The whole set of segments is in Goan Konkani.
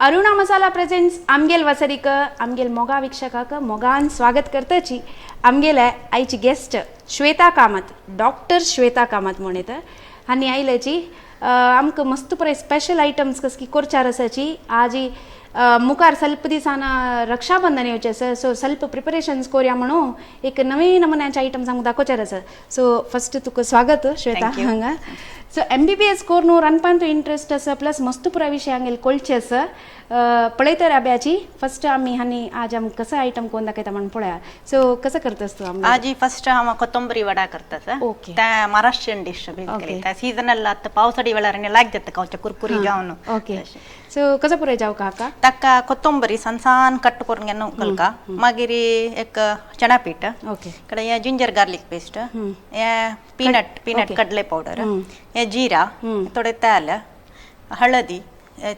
अरुणा मसाला प्रेझेंट्स आमगेल वसरीक आमगेल मोगा वीक्षकाक मोगान स्वागत करताची. आमगेले आयची गेस्ट श्वेता कामत, डॉक्टर श्वेता कामत म्हण येता आनी आयल्याची आमकां मस्त पुराय स्पेशल आयटम्स कसकी कोरचार आसाची. आजी मुखार ಸ್ವಲ್ಪ दिसान रक्षाबंधन येवचें आसा, सो ಸ್ವಲ್ಪ प्रिपरेशन्स करूया म्हणून एक नवीन नमुन्याचे आयटम्स आमकां दाखोवचेर आसा. सो फस्ट तुका स्वागत श्वेता हांगा. सो MBBS करून रांदपान तूं इंट्रस्ट आसा, प्लस मस्त पुराय विशय हांगेल कळचे आसा. पळयतर अब्याची फस्ट आमी हांणी आज आमकां कसो आयटम कोण दाखयता म्हण पळया. सो कसं करतस तूं आमकां? आजी फस्ट हांव कोತ್ತंबरी वडा करता. ओके. त्या महाराष्ट्रीयन डिश बेसिकली. त्या सीजनल आतां पावसाडी वेळार लायक जाता खावच्या कुरकुरी जावन. ओके. सो कसं पुराय जावं काका? ताका कोತ್ತंबरी सण सान कट करून घेवन घालका, मागीर एक चणा पीठ, ओके, कडे हे जिंजर गार्लिक पेस्ट, हे पीनट पीनट कडले पावडर, हे जीरा, थोडे तेल, हळदी,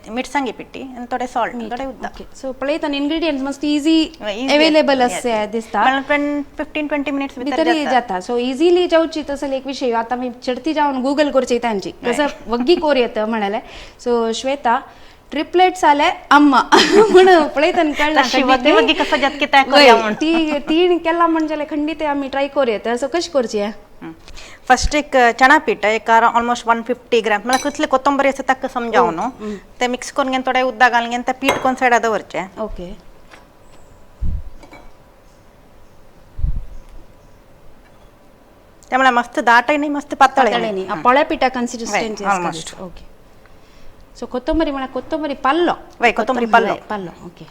मिरसांगी पिठी आनी थोडे सॉल्ट, थोडे उदक. सो पळयता इन्ग्रेडियंट्स मस्त इजी अवेलेबल आसा दिसता. 15-20 मिनिट्स भितर जाता. सो इझिली जावची तसले एक विशय. आतां आमी चडती जावन गुगल करची तांची कसं वग्गी कोर येता म्हणाले. सो श्वेता ट्रिपलेट्स आले अम्मा म्हण पळयतना कळना ती तीन केला म्हणजे खंडीत आमी ट्राय करूं येता. सो कशी करची? फस्ट एक चणा पीठ एक ऑलमोस्ट 150 ग्राम म्हळ्यार कितले कोತ್ತंबरी आसा ताका समजावन ते मिक्स करून घेवन थोडे उदक घालून घेवन ते पीठ कोण सायडा दवरचें. ओके. ते म्हळ्यार मस्त दाटय न्ही, मस्त पातळ न्ही, पोळ्या पिठा कन्सिस्टन्सी. ओके. सो कोत्तंबरी म्हळ्यार कोत्तंबरी पाल्लो. वय, कोत्तंबरी पाल्लो पाल्लो. ओके.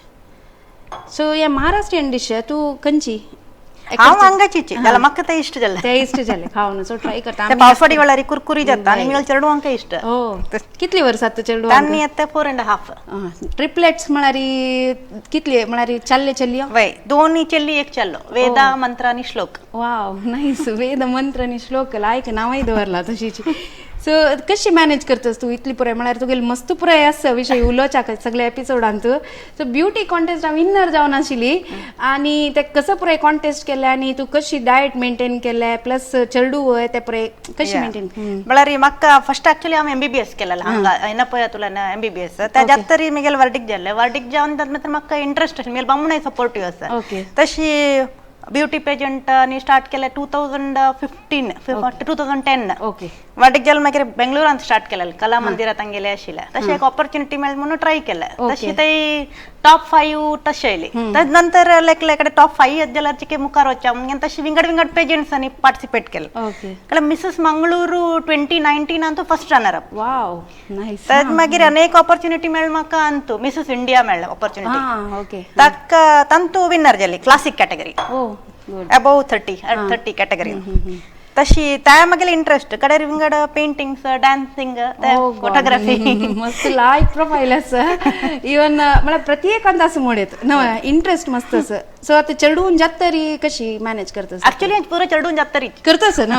सो हे महाराष्ट्रीयन डिश तूं खंयची? हांव हांगाचीच जाल्यार म्हाका ते इश्ट जालें, ते इश्ट जालें खावन. सो ट्राय करता. पावसाडी वेळार कुरकुरी जाता आनी मिगेल चेडवांक इश्ट. हो, कितली वर्सां तूं चेडवांक? तांणी आतां 4.5. ट्रिपलेट्स म्हळ्यार कितली? म्हळ्यार चल्ले चल्यो? वय, दोन चेल्ली एक चल्लो. वेदा मंत्र आनी श्लोक. वाव, नायस. वेद मंत्र आनी श्लोक लायक नांवय दवरला तशीच. सो कशी मॅनेज करतस तूं इतली पुराय? म्हळ्यार तुगेली मस्त पुराय आसा विशय उलोवच्याक सगळ्या एपिसोडान तूं. सो ब्युटी कॉन्टेस्ट हांव विनर जावन आशिल्ली आनी ते कसं पुराय कॉन्टेस्ट केले आनी तूं कशी डायट मेंटेन केले, प्लस चेडू वय ते पुराय कशी मेंटेन? म्हळ्यार म्हाका फस्ट एक्चुअली हांव MBBS केलें हांगा येना पळय तुला MBBS. त्या जातरी मिगेल वर्डीक जालें. वर्डीक जावन मात्र म्हाका इंट्रस्ट आशिल्लें, मिगेल बामणय सपोर्टीव आसा. तशी ब्युटी पेजंट आनी स्टार्ट केलें 2015 2010. ओके. वाटीक जालें मागीर बेंगळुरांत स्टार्ट केलें, कला मंदिरात हांगेलें आशिल्लें. तशें एक ऑपॉर्च्युनिटी मेळ्ळी म्हणून ट्राय केलें. तशी ते टॉप 5 तशें आयली. तशें नंतर लायक कडेन टॉप 5 येत जाल्यार चिके मुखार वचच्या म्हणून तशें विंगड विंगड पेजंट्सांनी पार्टिसिपेट केलें. कळ्ळें. Mrs Mangalore 2019 first runner up. Wow, nice. तशें मागीर अनेक ऑपॉर्च्युनिटी मेळ्ळी म्हाका. अंतू मिसेस इंडिया मेळ्ळें ऑपॉर्च्युनिटी. ओके. ताका तांतू विनर जाली classic category, above 30 category. तशी त्या मागीर इंट्रस्ट कडे विंगड पेंटिंग्स, डान्सिंग, फोटोग्राफी. मस्त लायक प्रोफायल आसा. इवन म्हळ्यार प्रत्येकांत आसा म्हणत इंट्रस्ट मस्त आसा. सो आतां चेडून जाता तरी कशी मॅनेज करता? एक्चुअली पुरो चेडून जाता तरी करतास ना.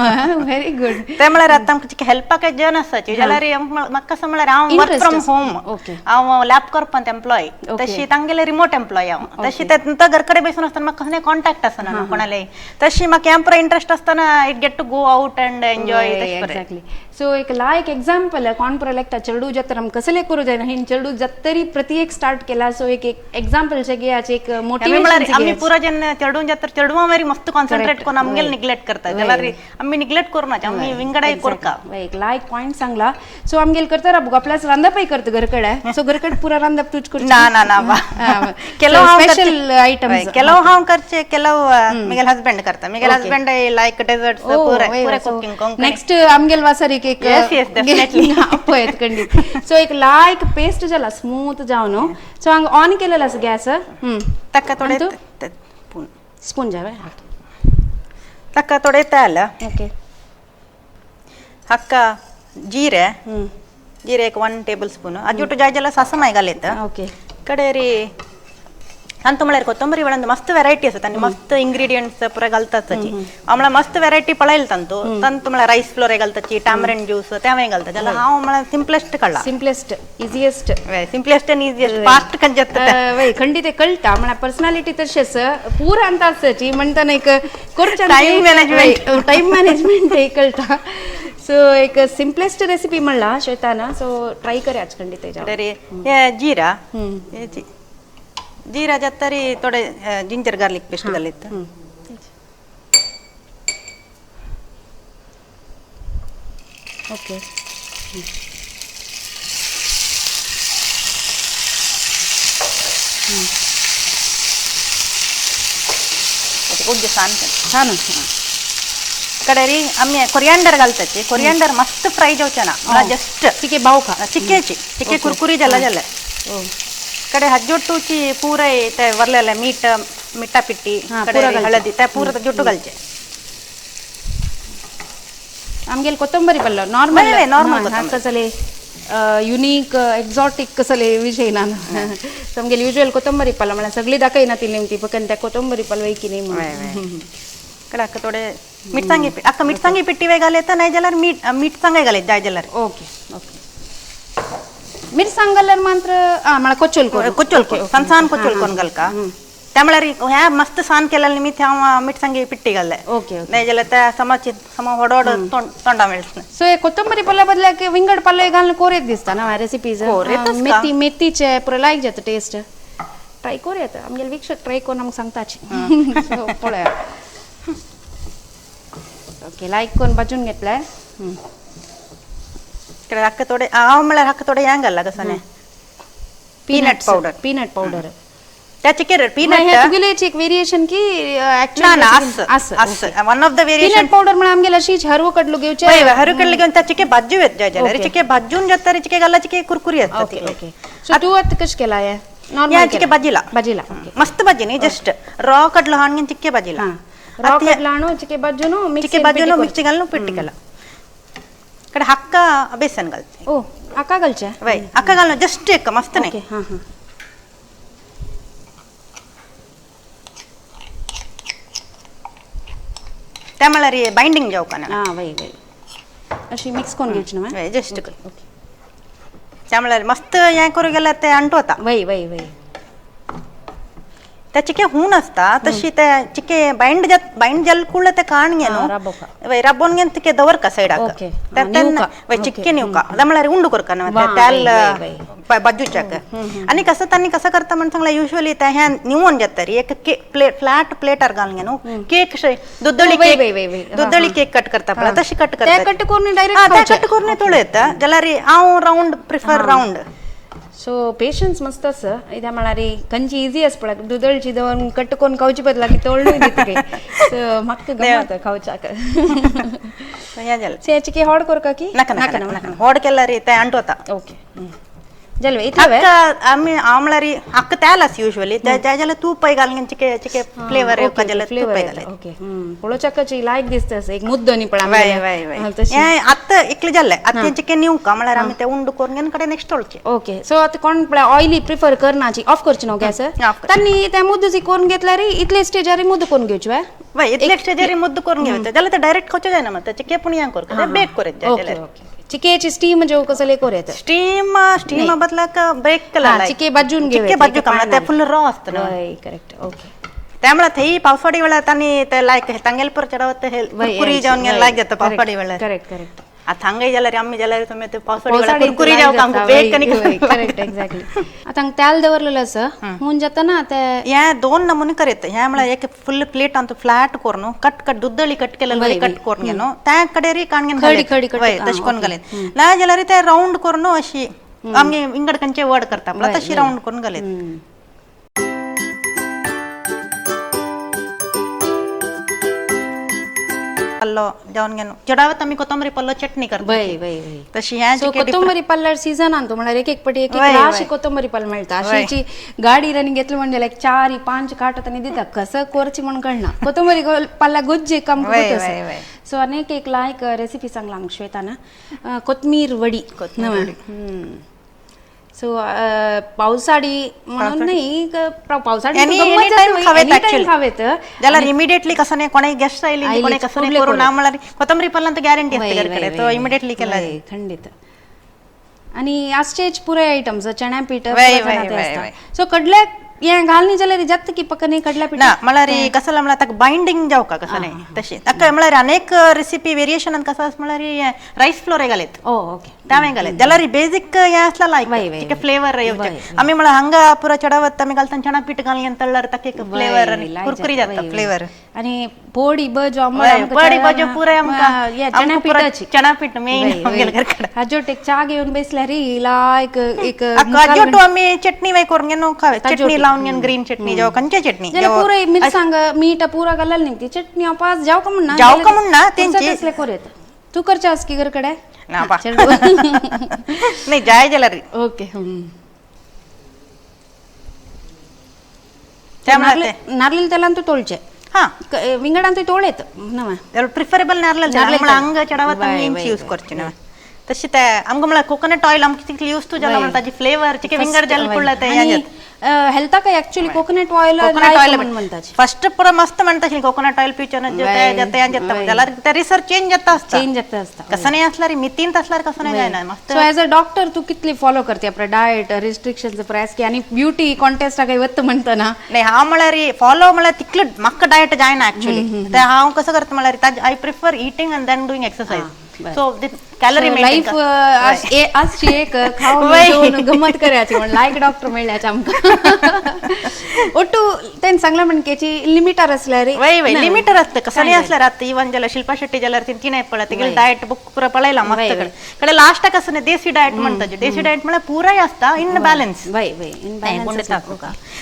Very good. ते म्हळ्यार आतां आमकां हेल्पाक जन आसाची जाल्यार म्हाका कसं म्हळ्यार हांव वर्क फ्रॉम होम, हांव लॅब करपांत एम्प्लॉय, तशी तांगेले रिमोट एम्प्लॉय हांव. तशी ते घर कडेन बसून आसतना म्हाका कसलें कॉन्टॅक्ट आसना कोणाले. तशी म्हाका हें पुरो इंट्रस्ट आसतना it get to go out and enjoy. Exactly. So एक लायक एग्जाम्पल कोण पुरो लेखता चेडू जाता आमकां कसले करूं जायना, हिण चेडू जातरी प्रति एक स्टार्ट केला. सो एक एग्जाम्पल घेयाचे, एक मोटिवेशन. आमी पुरो जेन्ना चेडून जाता चेडवां मागीर मस्त कॉन्सन्ट्रेट करून आमगेले निग्लेक्ट करता, जाल्यार आमी निग्लेक्ट करूं नाका, आमी विंगडाय करता. एक लायक पॉयंट सांगला. सो आमगेले करता राबू प्लस रांदपय करता घरकडे. सो घरकडे पुरा रांदप तूच करता? ना ना ना बा, स्पेशल आयटम्स ಕೆಲವು हांव करचे, ಕೆಲವು मिगेल हस्बंड करता. मिगेल हस्बंड लायक डेजर्ट्स पुरे पुरे कुकिंग. नेक्स्ट आमगेल वासरीक एक पळयत खंडीत. सो एक लायक पेस्ट जाला स्मूथ जावन. सो हांगा ऑन केलेलो आसा गॅस. ताका थोडे स्पून जावे, ताका थोडे तेल. ओके. हाका जिरे, जिरे एक 1 टेबल स्पून. अजुटू जाय जाल्यार सासमाय घालयता. ओके. कडेरी ಅಂತು म्हळ्यार ಕೊತ್ತಂಬರಿ ವಡೆ ಮಸ್ತ್ ವೆರೈಟಿ ಆಸಾ, ತಾನಿ ಮಸ್ತ್ ಇಂಗ್ರೀಡಿಯೆಂಟ್ಸ್ ಪೂರ घालताची. आमला मस्त ವೆರೈಟಿ पळयल तांतू तांतू म्हळ्यार रायस फ्लोर घालताची, टॅमरिंड ज्यूस तेंवय घालता. जाल्यार हांव म्हळ्यार सिंपलेस्ट काडला, simplest easiest, simplest and easiest fast कंजत. वय खंडित कळटा म्हळ्यार पर्सनालिटी तशेंच पूर अंत आसाची म्हणटाना एक टायम मॅनेजमेंट, टायम मॅनेजमेंट कळटा. सो एक सिम्पलेस्ट रेसिपी म्हणला श्वेताना, सो ट्राय करयाच खंडीत. हे जीरा जीरा जातरी थोडे जिंजर गार्लिक पेस्ट घालीत. ओके. उज्ज सान छान. कडेरी आम्ही कोरियांडर घालताची. कोरियांडर मस्त फ्राय जावचे ना, जस्ट चिके बाव खा चिक्केची चिक्के कुरकुरी जाला जाला. ಕಡೆ ಹಜ್ಜೊಟ್ಟುಚಿ ಪೂರ ते वरलेले मीठ ಮಿಠಾ ಪಿಟ್ಟಿ ಕಡೆ ಹಳದಿ ते ಪೂರ ಜೊಟ್ಟು घालचे. आमगेले कोथंबरी पल्लो नॉर्मल नॉर्मल कसले युनिक एक्झॉटिक कसले विषय ना. आमगेले युज्युअल कोथंबरी पल्लो म्हळ्यार सगळी दाखयना ती नेमकी फक्त त्या कोथंबरी पल्लो की नाही म्हणून. ಕಡೆ ಅಕ್ಕ थोडे मिरसांगी अक्का मिरसांगी पिट्टी वे घाले तर नाही जाल्यार मीठ मिरसांगे घाले जाय जाल्यार. Okay okay. मिरसांग घाल्यार मात्र म्हळ्यार कोचोल करून कोचोल करून सान सान कोचोल करून घालका. त्यामुळे ह्या मस्त सान केलेलं निमित्त हांव मिरसांगी पिट्टी घालले. ओके. नाही जाल्यार त्या समाची समा व्हड व्हड तोंडा मेळटा. सो हे कोथंबरी पल्ला बदल्याक विंगड पल्लो घालून कोरेत दिसता ना रेसिपीज. मेथी मेथीचे पुरो लायक जाता टेस्ट. ट्राय करूया आमगेले वीक्षक ट्राय करून आमकां सांगताची. सो पळोवया. ओके लायक करून भाजून घेतलाय. हाका थोडे हांव म्हळ्यार हाका थोडे हें घालला कसं पीनट पावडर. पीनट पावडर त्याचे पीनट तुगेले एक वेरिएशन की ना ना आस आस one of the variation. Peanut powder म्हळ्यार आमगेले अशीच हरवो कडलो घेवचे. हय हरवो कडलो घेवन त्या चिके भाजू येत जाय जाल्यार चिके भाजून जाता चिके घालला चिके कुरकुरी येता. Okay okay. सो तू आतां कशें केला हे? नॉर्मल चिके भाजीला भाजीला मस्त भाजी न्ही, जस्ट रॉ कडलो हाणून चिके भाजीला. रॉ कडलो हाणून चिके भाजून चिके भाजून मिक्सी घालून पिट्टी केला. कडे हक्का बेसन घालते. ओ हक्का घालचे? वय हक्का घालून जस्ट एक मस्त नाही. हां हां. त्या म्हळ्यार बाइंडिंग जावका ना. हां वय वय अशी मिक्स करून घेवची ना. वय जस्ट ओके. त्या म्हळ्यार मस्त हें करूं गेल्यार ते अंटवता. वय वय वय. त्या चिके हून असता तशी त्या चिके बाइंड बाइंड जाल कुळ ते काण घेನು वय राबोवन घेवन तिके दवरका सायडाक. वय चिक्के न्हिवका म्हळ्यार उंडू करका ना त्याल बाजूच्याक. आनी कसं तांणी कसं करता म्हण सांगला युज्युअली त्या ह्या निवोन जाता री एक प्लेट फ्लॅट प्लेटार घालून घेनु केक दुदळी केक दुदळी केक कट करता पळय तशी कट करता. कट करून डायरेक्ट कट करून थोडे येता जाल्यार हांव round prefer round. So patience मस्त आसा. कित्याक म्हळ्यार खंयची इजी आसा पळय दुदळची दवरून कट करून खावची बदला की तळून दिता. सो म्हाका गमता खावच्याक. हें जालें. सो हें चिके होड करका की नाका नाका नाका होड केल्यार ते अंटवता. ओके जालें इतलें. आमी हांव म्हळ्यार हाका तेल आसा युज्युअली जाय जाल्यार तूप घालून चिके चिके फ्लेवर येवपा जाल्यार तूप घालय. ओके. पळोवच्याकच लायक दिसता एक मुद्दो न्ही पळय. वय वय वय. हें आतां इतलें जालें आतां चिके न्हिवका म्हळ्यार आमी ते उंडो करून घेवन कडेन नेक्स्ट तळचें. ओके. सो आतां कोण पळय ऑयली प्रिफर करना ऑफ करची न्हू गॅस तांणी त्या मुद्दो जी करून घेतल्यार इतले स्टेजार मुद्दो करून घेवची. वय इतले स्टेजार मुद्दो करून घेवचे जाल्यार ते डायरेक्ट खावचें जायना मात चिके पूण हें करता बेक करत जाय जाल्यार. चिकेची स्टीम जेव कसले कोरेत स्टीम स्टीम बदलाक ब्रेक केला चिके भाजून घेवे चिके भाजू का ते फुल रॉ असतं ना. वय करेक्ट. ओके. त्यामुळे थंय पावसाळी वेळार तांणी ते लायक तांगेले पर चडावत कुरकुरी जावन लायक जाता पावसाळी वेळार. Correct correct. आतां हांगाय जाल्यार आमी जाल्यार तुमी ते पावसाळी वेळार कुरकुरी जावं आमकां बेक आनी करेक्ट एक्झॅक्टली. आतां तेल दवरलेलं आसा हून जाता ना ते हे दोन नमुने करत. हे म्हळ्यार एक फुल प्लेट अंत फ्लॅट करून कट कट दुदळी कट केलेलं कट करून घेवन त्या कडेरी काण खडी खडी वय तशें करून घालयत ना जाल्यार ते रावंड करून अशी आमगे विंगड खंयचे वर्ड करता म्हळ्यार तशी रावंड करून घालयत. पल्लो जावन घेवन चडावत आमी कोथंबरी पल्लो चटणी करता. वय वय वय. तशी ह्या कोथंबरी पल्ल्यार सीजन आहा म्हळ्यार एक एक पटी एक एक राशी कोथंबरी पल्ल मेळटा. अशीची गाडी आनी घेतली म्हणजे लायक 4-5 काट आनी दिता कसं करची म्हण कळना. कोथंबरी पल्ला गुज्जी आमकां गोत आसा. सो आनी एक लायक रेसिपी सांगला आमकां श्वेतान कोथमीर वडी. सो पावसाळी म्हणून नाही पावसाळी खावेत जाल्यार इमिडिएटली कसं नाही कोणाही गेस्ट आयली कोणी कसं नाही करू ना म्हळ्यार कोथंबरी पल्ला गॅरंटी असते घरकडे तो इमिडिएटली केला खंडित. आणि आजचेच पुरे आयटम्स चण्या पीठ. सो कडल्याक हें घालनी जाल्यार जाता की पक्का न्ही कडला ना म्हळ्यार कसं म्हळ्यार ताका बायंडींग जावका कसं न्ही तशें ताका म्हळ्यार अनेक रेसिपी वेरिएशन कसं आसा म्हळ्यार रायस फ्लोर घालयत ओ ओके तावें घालयत जाल्यार बेजीक हें आसला लायक फ्लेवर येवचें. आमी म्हळ्यार हांगा पुरा चडावत आमी घालता चणा पीठ घालून तळ्ळार ताका एक फ्लेवर आनी कुरकुरी जाता फ्लेवर. आनी पोडी बजो पोडी बजो पुराय आमकां चणा पिठाची चणा पीठ मेन आमगेले घरकडे हाजोट एक च्या घेवन बसल्यार लायक एक हाजोटू आमी चटणी मागीर करून घेवन खावे चटणी लावन घेवन ग्रीन चटणी जावं खंयचे चटणी पुराय मिरसांग मीठ पुरा घालल न्ही ती चटणी पास जावं का म्हणना जावं का म्हणना तेंची तसले कोर येता. तूं करचे आस की घरकडे ना बा नाही जाय जाल्यार ओके. नारळ तेलान तूं तोळचें हां विंगडान तूं तोळेत ना प्रिफरेबल नारळ तेल हांगा चडावत आमी यूज करचे ना तशी ते आमकां म्हळ्यार कोकोनट ऑयल आमकां तितली यूज टू जाला ताजी फ्लेवर चिके विंगड जाल पडला ते हेल्थाक एक्चुअली कोकोनट ऑयल म्हणतात फर्स्ट पुरा मस्त म्हणता कोकोनट ऑयल पिवचें जाता जाता जाल्यार ते रिसर्च चेंज जाता आसता चेंज जाता आसता कसं नाही असल्यार मितींत असल्यार कसं नाही जायना मस्त. सो एज अ डॉक्टर तू कितली फॉलो करते आपला डायट रिस्ट्रिक्शन प्रायस की आणि ब्युटी कॉन्टेस्ट काय वत म्हणताना नाही हांव म्हळ्यार फॉलो म्हळ्यार तितले म्हाका डायट जायना ऍक्च्युअली. ते हांव कसं करता म्हळ्यार I prefer eating and then doing exercise. So the calorie life आजची एक खाऊन गमत करायची म्हण लायक डॉक्टर मेळ्ळ्याचे आमकां ಒಟ್ಟು तेन सांगला म्हणकेची लिमिटर असल्यार वय वय लिमिटर असतं कसं नाही असल्यार आता इवन जाल्यार शिल्पा शेट्टी जाल्यार तिणें पळय तिगेले डायट बुक पुरा पळयला मस्त कडेन कडे लास्टाक कसं नाही देसी डायट म्हणता. देसी डायट म्हळ्यार पुराय असता इन बॅलन्स वय वय इन बॅलन्स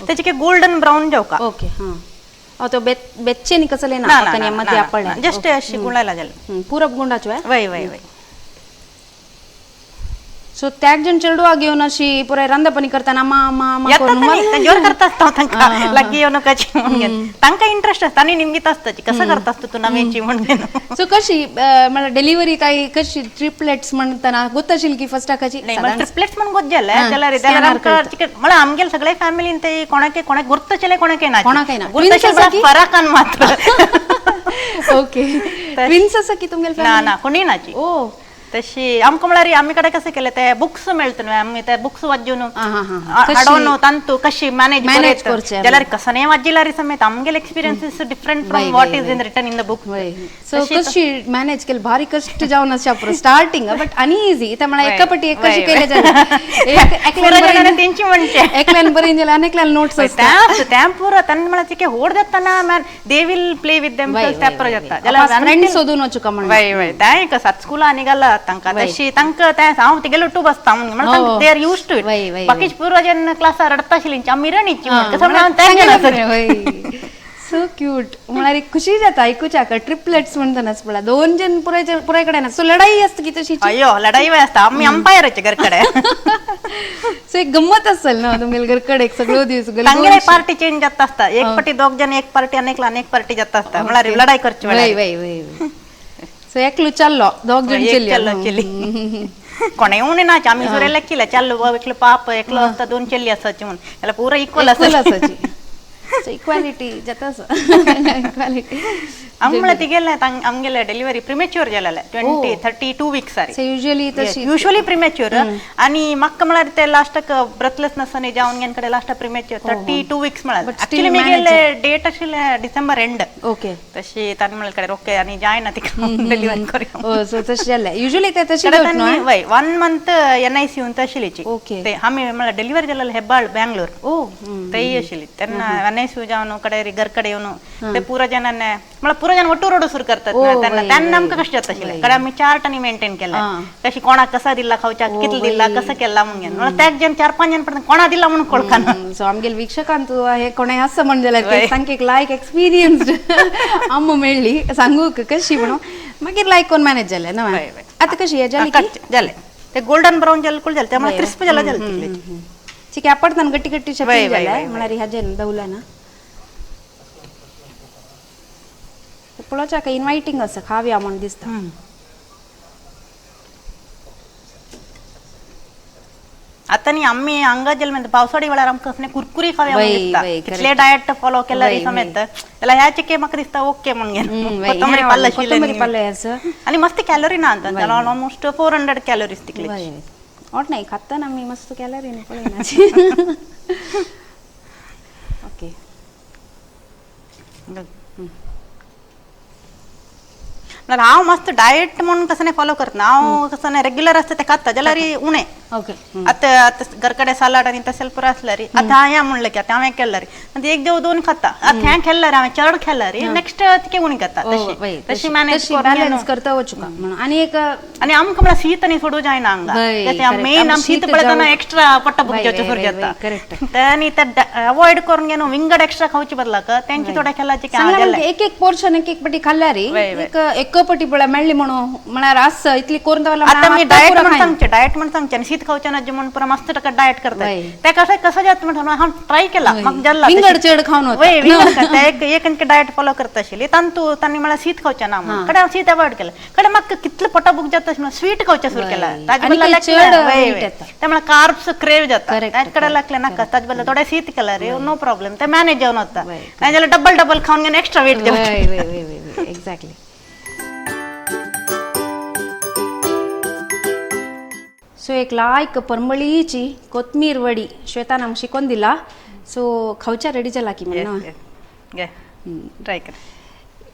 तेचे गोल्डन ब्राऊन जावका ओके हां तो बेच्चेनी कसले ना मध्ये आपण जस्ट अशी गुंडायला जाले पुरा गुंडाचो वय वय वय. सो त्याग जण चेडवा घेवन अशी पुराय रांदपणी करताना मा मा मा करून जोर करता असता तांकां लागीं येवन कशी म्हणून तांकां इंट्रस्ट आसता आनी निमगीत आसता कसं करता असतो तूं नव्याची म्हणून. सो कशी म्हळ्यार डिलिव्हरी काय कशी ट्रिपलेट्स म्हणताना गोत आशिल्ली की फर्स्ट टाकाची ट्रिपलेट्स म्हणून गोत जालें जाल्यार जाल्यार आमकां म्हळ्यार आमगेले सगळे फॅमिलीन ते कोणाक कोणाक गुर्त आशिल्लें कोणाकय ना कोणाकय ना फरकान मात्र. ओके ट्विन्स आसा की तुमगेले ना ना कोणी नाची. ओ तशी आमकां म्हळ्यार आमी कडेन कशें केलें ते बुक्स मेळटा न्हय आमी ते बुक्स वाचून हाडून तांतू कशी मॅनेज करचें जाल्यार कसं नाही वाचिल्यार समेत आमगेले experience is different from what is in written in the book. So कशी मॅनेज केली भारी कष्ट जावन आसा स्टार्टिंग बट आनी इजी ते म्हळ्यार एका पटी एक कशी केले जाल्यार तेंची म्हणचे एकल्यान बरें जाल्यार आनी एकल्यान नोट्स आसता त्या पुरो तांणी म्हळ्यार तिके होड जाताना man they will play with them त्या पुरो जाता जाल्यार फ्रेंड्स सोदून वचूका म्हण वय वय तें एक सात स्कुलां निघाला तांकां तशी तांकां तें हांव तिगेलो टू बसता म्हणून they are used to it. बाकीचे पूर्व जेन्ना क्लासार रडटा आशिल्ली आमी रणीची कसं म्हणून सो क्यूट म्हळ्यार एक खुशी जाता आयकुच्याक ट्रिपलेट्स म्हणटनाच पळय दोन जण पुराय पुराय कडेन सो लढाई आसता की तशी अय्यो लढाई आसता आमी अंपायराचे घरकडे. सो एक गम्मत असेल ना तुमगेले घरकडे सगळो दीस तांगेले पार्टी चेंज जाता आसता एक पाटी दोग जण एक पार्टी आनी एकला एक पार्टी जाता आसता म्हळ्यार लढाई करची वय वय वय. सो एकलो चाललो दोग जण चेल्ली कोणे उणे नाच आमी सुरेला केले चाललो एकलो पाप एकलो आसता दोन चेल्ली आसाची म्हणून जाल्यार पुरा इक्वल आसाची. सो इक्वालिटी जाता इक्वालिटी. आमी म्हळ्यार तिगेले आमगेले डिलिव्हरी प्रिमेच्युअर जालेले 20-32 वीक्स आरी. सो युजुअली तशी युजुअली प्रिमेच्युअर आनी म्हाका म्हळ्यार ते लास्टाक ब्रेथलेसनेस जावन गेन कडेन लास्टाक प्रिमेच्युअर 32 वीक्स म्हळ्यार ऍक्च्युअली मिगेले डेट आशिल्ले डिसेंबर एंड. ओके तशी तांणी म्हळ्यार कडेन ओके आनी जायना तिका डिलिव्हरी करूया. सो तशें जालें युजुअली ते तशें वय 1 मंथ एनआयसीयूंत आशिल्ली ते आमी म्हळ्यार डिलिव्हरी जालेले हेब्बाळ बँगलोर ओ तेय आशिल्ली तेन्ना एनआयसीयू जावन कडेन घर कडेन येवन ते पुरा जणांना म्हळ्यार पुरा जण ಒಟ್ಟು रोड सुरू करतात त्यांना त्यांना आमकां कशें जाता आशिल्लें कडे आमी चार्ट आनी मेंटेन केला कशी कोणाक कसा दिला खावच्याक कितले दिला कसं केला म्हणून म्हळ्यार त्याच जण 4-5 जण पर्यंत कोणा दिला म्हणून कोळकाना. सो आमगेले वीक्षकांत हे कोणें आसा म्हण जाल्यार ते सामकें लायक एक्सपिरियन्स्ड आम्म मेळ्ळी सांगूक कशी म्हणून मागीर लायक कोण मॅनेज जालें ना आतां कशी हें जालें जालें ते गोल्डन ब्राऊन जालें कुळ जालें त्यामुळे क्रिस्प जालें जालें चिके आपडताना गट्टी गट्टी शक्य जालें म्हळ्यार हाजें दवला ना पळोवच्याक इन्वायटींग आसा खावया म्हूण दिसता. आता न्ही आमी हांगा जेल म्हणटा पावसाळी वेळार आमकां कसलें कुरकुरी खावया म्हूण दिसता कितले डायट फॉलो केल्यार समेत जाल्यार ह्या चिके म्हाका दिसता ओके म्हणून कोथंबरी पाल्ल आशिल्लें पाल्ल आसा आनी मस्त कॅलरी ना जाल्यार ऑलमोस्ट 400 कॅलरीज तितले. ओट नाही खाताना आमी मस्त कॅलरी पळयना. म्हळ्यार हांव मस्त डायट म्हणून कसं नाही फॉलो करत ना, हांव कसं नाही रेग्युलर असतं ते खाता जाल्यार उणें. ओके. आतां आतां घर कडेन सलाड आनी तशें पुरो आसल्यार आतां हांवें म्हणलें की आतां हांवें केल्यार आनी एक देव दोन खाता, आतां हें केल्यार हांवें चड केल्यार नेक्स्ट तिके उणें खाता. तशी तशी मॅनेज बॅलन्स करता वचूका म्हणून. आनी एक आनी आमकां म्हळ्यार शीत आनी सोडूं जायना हांगा, मेन आम शीत पळयतना एक्स्ट्रा पोट्टा भूक जावचें सुरू जाता. ते आनी ते अवॉयड करून घेवन विंगड एक्स्ट्रा खावचे बदलाक तेंची थोडे खेळाचे. एक एक पोर्शन एक एक पटी खाल्ल्यार एक एक पटी पळय मेळ्ळी म्हणून म्हळ्यार आस इतली करून दवरला. आतां आमी डायट म्हण सांगचे, डायट म्हण सांगचे आनी शीत खावचें ना म्हण पुरो मस्त ताका डायट करता, ते कसं कसं जाता म्हण हांव ट्राय केला म्हाका जाल्ला विंगड चड खावन वय विंगड एक एक डायट फॉलो करता आशिल्ली तांतू तांणी म्हळ्यार शीत खावचें ना म्हणून कडे हांव शीत अवॉयड केलें. कडे म्हाका कितलें पोटा भूक जाता अशें स्वीट खावचें सुरू केलां, ताजे बदला ते म्हळ्यार कार्ब्स क्रेव जाता, ताजे कडेन लागलें नाका, ताजे बदला थोडें शीत केल्यार नो प्रॉब्लेम, ते मॅनेज जावन वता. नाजाल्यार डबल डबल खावन घेवन एक्स्ट्रा वेट जावचें. एक्झॅक्टली. सो एक लायक परमळीची कोथमीर वडी श्वेतान आमकां शिकोवन दिला. सो खावच्या रेडी जाला की म्हणून ट्राय कर.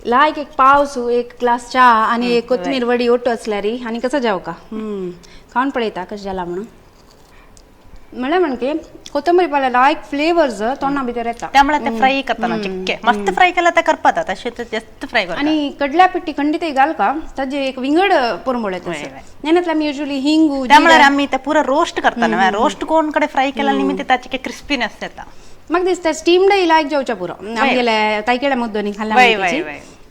लायक एक पावस एक ग्लास च्या आनी एक कोथमीर वडी ओटो असल्यार आनी कसं जावं का खावन पळयता कशें जाला म्हणून. म्हळ्यार म्हणजे कोथंबरी पाल्या लायक फ्लेवर्स तोंडा भितर येता, त्यामुळे ते फ्राय करताना चिक्के मस्त फ्राय केला ते करपाता तशें जास्त फ्राय करता. आनी कडल्या पिट्टी खंडीत घाल का ताजे एक विंगड परमळ येता. नेनातले आमी युजुअली हिंगू त्यामुळे आमी ते पुरा रोस्ट करताना रोस्ट कोण कडे फ्राय केला निमित्त ताचे क्रिस्पीनेस येता. म्हाका दिसता स्टीम्ड लायक जावच्या पुरो, आमगेले तायकिळ्या मुद्दोनी खाल्ला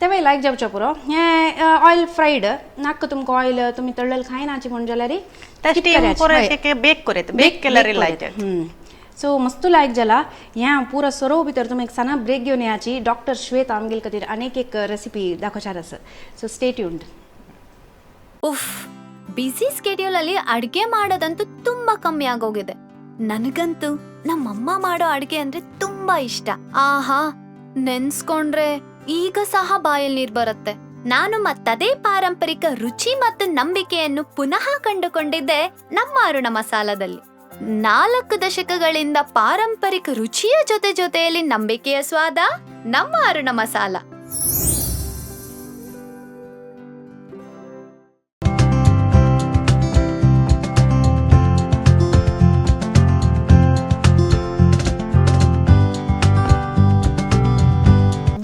तेवय लायक जावच्या पुरो. हें ऑयल फ्रायड नाका तुमकां ऑयल तुमी तळ्ळें खायनाची म्हण जाल्यार बेक करत बेक केल्यार लायक. सो मस्त लायक जाला. ह्या पुरा सरो भितर तुमी एक साना ब्रेक घेवन येयाची. डॉक्टर श्वेता आमगेले खातीर आनीक एक रेसिपी दाखोवचार आसा. So stay tuned. ಉಫ್, ಬ್ಯುಸಿ ಸ್ಕೆಡ್ಯೂಲ್ ಅಲ್ಲಿ ಅಡ್ಗೆ ಮಾಡೋದಂತೂ ತುಂಬಾ ಕಮ್ಮಿ ಆಗೋಗಿದೆ. ನನಗಂತೂ ನಮ್ಮಮ್ಮ ಮಾಡೋ ಅಡ್ಗೆ ಅಂದ್ರೆ ತುಂಬಾ ಇಷ್ಟ. ಆಹಾ, ನೆನ್ಸ್ಕೊಂಡ್ರೆ ಈಗ ಸಹ ಬಾಯಲ್ಲಿ ನೀರ್ ಬರುತ್ತೆ. ನಾನು ಮತ್ತದೇ ಪಾರಂಪರಿಕ ರುಚಿ ಮತ್ತು ನಂಬಿಕೆಯನ್ನು ಪುನಃ ಕಂಡುಕೊಂಡಿದ್ದೆ ನಮ್ಮ ಅರುಣ ಮಸಾಲದಲ್ಲಿ. 4 ದಶಕಗಳಿಂದ ಪಾರಂಪರಿಕ ರುಚಿಯ ಜೊತೆ ಜೊತೆಯಲ್ಲಿ ನಂಬಿಕೆಯ ಸ್ವಾದ ನಮ್ಮ Aruna masala.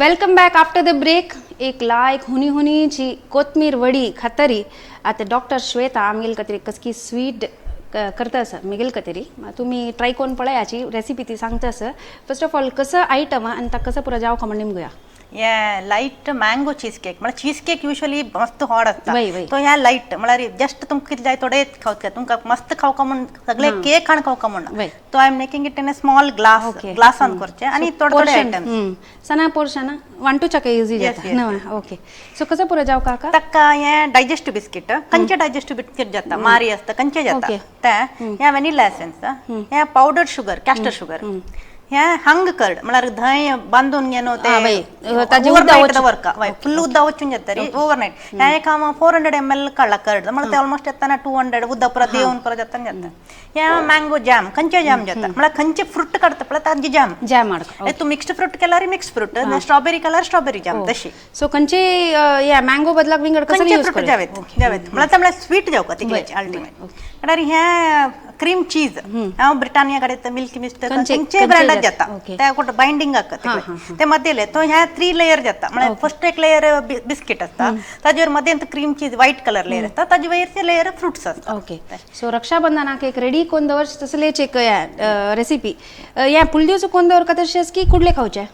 Welcome back after the break. एक लायक हुनी हुनीची कोथमीर वडी खातरी आतां डॉक्टर श्वेता आमगेले खातीर कसकी स्वीट करता आसा मेगेले खातीर. तुमी ट्राय करून पळयाची रेसिपी ती सांगता आसा. फर्स्ट ऑफ ऑल कसो आयटम आनी ताका कसो पुरो जावं म्हण निमगया. हे लायट मँगो चीज केक म्हळ्यार चीज केक युजुअली मस्त हॉट आसता, तो ह्या लायट म्हळ्यार जस्ट तुमकां कितें जाय थोडे खावता, तुमकां मस्त खावका म्हूण सगळे केक हाण खावका म्हूण तो I am making it in a small glass, ग्लासान करचें आनी थोडे थोडे आयटम सना पोर्शन वांटूच्याक इजी जाता. ओके, सो कसो पुरो जावं काका ताका हें डायजेस्टिव बिस्कीट, खंयचे डायजेस्टिव बिस्कीट जाता मारी आसता खंयचे जाता ते, हें व्हॅनिला एसेन्स, हें पावडर शुगर कॅस्टर शुगर, हें हंग कर्ड म्हळ्यार धंय बांदून घेवन ते ओवरनायट दवरका, फुल उदक वचून जाता रे ओवरनायट. हें एक हांव 400 ml काडला कर्ड म्हळ्यार ते ऑलमोस्ट येतना 200 उदक परत देवन परत येतना जाता. हें मँगो जॅम खंयचे जॅम जाता म्हळ्यार खंयचे फ्रूट काडटा पळय ताजी जॅम जॅम हाडका. तूं मिक्स्ड फ्रूट केल्यार मिक्स फ्रूट, स्ट्रॉबेरी केल्यार स्ट्रॉबेरी जॅम तशी. सो खंयचे हे मँगो बदलाक विंगड खंयचे फ्रूट जावेत जावेत म्हळ्यार ते म्हळ्यार स्वीट जावका तितलें अल्टिमेट. म्हळ्यार हें क्रीम चीज हांव ब्रिटानिया कडेन मिल्की मिस्ट खंयचे ब्रँडात जाता ते कुठं बायंडींग आका ते मदेले तो ह्या 3 लेयर जाता. म्हळ्यार फर्स्ट एक लेयर बिस्किट आसता, ताजेर मदेंत cream cheese white colour layer आसता, ताजे वयर लेयर फ्रुट्स आसता. ओके, सो रक्षाबंधनाक एक रेडी कोण दवर तसलेच एक रेसिपी. ह्या पुलदेवचो कोण दवर का तशें की कुडले खावचे?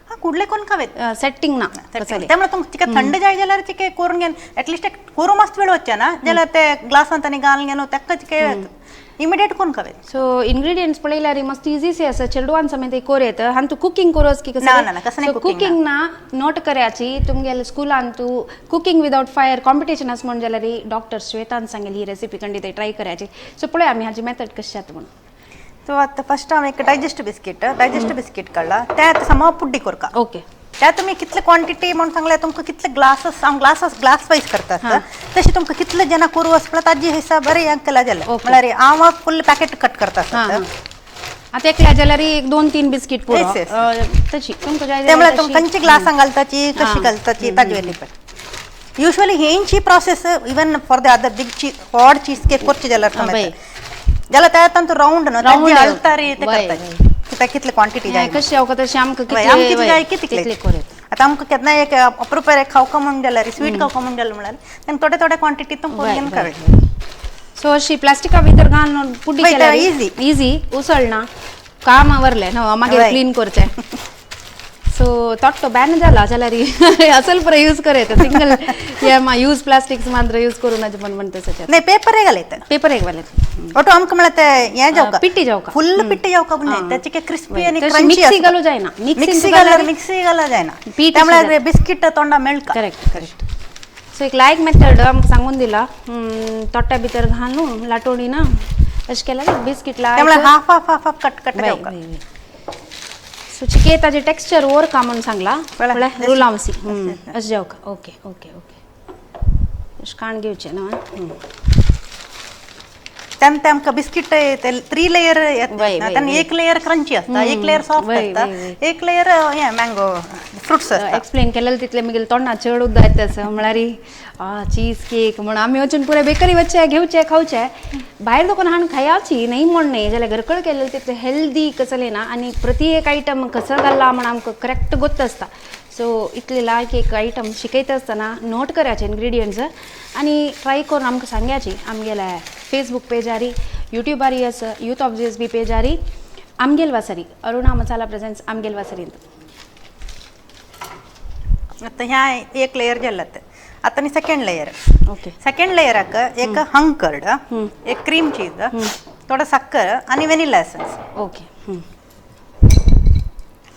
हा, कुडले कोण खावेत सेटिंग ना त्यामुळे तुमकां तिका थंड जाय जाल्यार तिके करून घेवन एटलिस्ट एक कोरू मस्त वेळ वचचे ना जाल्यार ते ग्लासांत आनी घालून घेवन ताका तिके इमिडिएट कोण खावेत. सो इन्ग्रेडियंट्स पळयल्यार मस्त इजी आसा, चेडवान समेत कोर येता. हांव तूं कुकींग कोरोस की ना ना कसं कुकींग ना नोट करायची तुमगेले स्कुलान तूं कुकींग विदाउट फायर कॉम्पिटिशन आसा म्हण जाल्यार डॉक्टर श्वेतान सांगेली ही रेसिपी खंडीत ट्राय करायची. सो पळय आमी हाजी मेथड कशी जाता म्हणून. सो आतां फर्स्ट हांव एक डायजेस्ट बिस्कीट काडला, ते आतां समा पुड्डी करता. ओके, त्या तुमी कितले क्वांटिटी म्हणून सांगले तुमकां कितले ग्लासस, हांव ग्लासस ग्लास वायज करता तशें तुमकां कितले जाणां करूं आसता ताजे हिसाबार हें केला जाल्यार म्हळ्यार हांव फूल पॅकेट कट करता. आता एकल्या जाल्यार एक दोन तीन बिस्किट पुरो. Yes, yes. तशी तुमकां जाय त्यामुळे जाल्यार तुम तशी. खंयची ग्लासां घालताची, कशी घालताची ताजे वयली पण युजली हेंची process even for the other big cheese hard cheese cake करची जाल्यार वय. जाल्यार त्या तांचो रावंड न्हू Round ताजी येवं. हलतारी ते वय, करताची कित्याक कितले क्वांटिटी जाय. हें कशें जावका तशें आमकां वय, आमकां कितले कितले जाय की तितले. तितले करूं येता. आतां आमकां केन्ना एक अप्रुपार एक खावका म्हूण जाल्यार, स्वीट खावका म्हूण जाल्यार म्हळ्यार तांकां थोडे थोडे क्वांटिटी तुमकां करून खावे. सो अशी प्लास्टिका भितर घालून पुडी वय, केल्यार ते easy. इजी उसळना, काम आवरलें न्हू, मागीर वय. क्लीन करचें. सो तोट्टो बॅन जाला जाल्यार असल पुरो यूज कर येता सिंगल हे यूज प्लास्टिक्स मात्र यूज करूं नाजे पण म्हणटा तशें. नाही पेपर घालयता. पेपर एक घालयता. ಒಟ್ಟು आमकां म्हळ्यार ते हें जावका, पिट्टी जावका. फुल पिट्टी जावका न्हय, त्याचे काय क्रिस्पी आणि तशी क्रंची. मिक्सी घालूं जायना. मिक्सीन मिक्सी तुका घाल्यार जाल्यार मिक्सी घालूं जायना. पीठ त्यामुळे अशें. बिस्किट तोंडा मेळका. Correct correct. सो एक लायक मेथड आमकां सांगून दिला, तोट्या भितर घालून लाटोणी ना अशें केल्यार बिस्कीट लायक. त्यामुळे half half half half cut cut जावका. सो चिके ताजें टेक्स्चर ओरका म्हणून सांगला. पळय, म्हळ्यार रुलावसी अशें जावका. ओके ओके ओके, अशें काण घेवचें न्हू. त्यान ते आमकां बिस्किट ते थ्री लेयर वय, वय, येता. एक लेयर क्रंची असता, एक लेयर सॉफ्ट वय, असता, वय, वय. एक लेयर हे मँगो फ्रुट्स असता. एक्सप्लेन केलेलं तितलें मागीर तोंडा चड उदक येता असं म्हळ्यार चीज केक म्हण आमी वचून पुरे बेकरी वचचे, घेवचे, खावचे, भायर दुकान हाडून खायाची न्हय म्हण न्हय, जाल्यार घरकड केलेलं तितलें हेल्दी कसलें ना आनी प्रति एक आयटम कसो घाल्ला म्हण आमकां करेक्ट गोत्त आसता. सो इतले लायक एक आयटम शिकयता आसतना नोट करायचे इन्ग्रिडियंट्स आनी ट्राय करून आमकां सांगयाची. आमगेल्या फेसबूक पेजारी, युट्यूबारी आसा यूथ ऑफ जीएसबी पेजारी आमगेल वासरी, अरुणा मसाला प्रेझेंट्स आमगेल वासरींत. आता ह्या एक लेयर जाल्ला ते आता नी सेकंड लेयर. ओके. सेकंड लेयराक एक हंग कर्ड, एक क्रीम चीज, थोडं साखर आणि व्हॅनिला एसेन्स. ओके.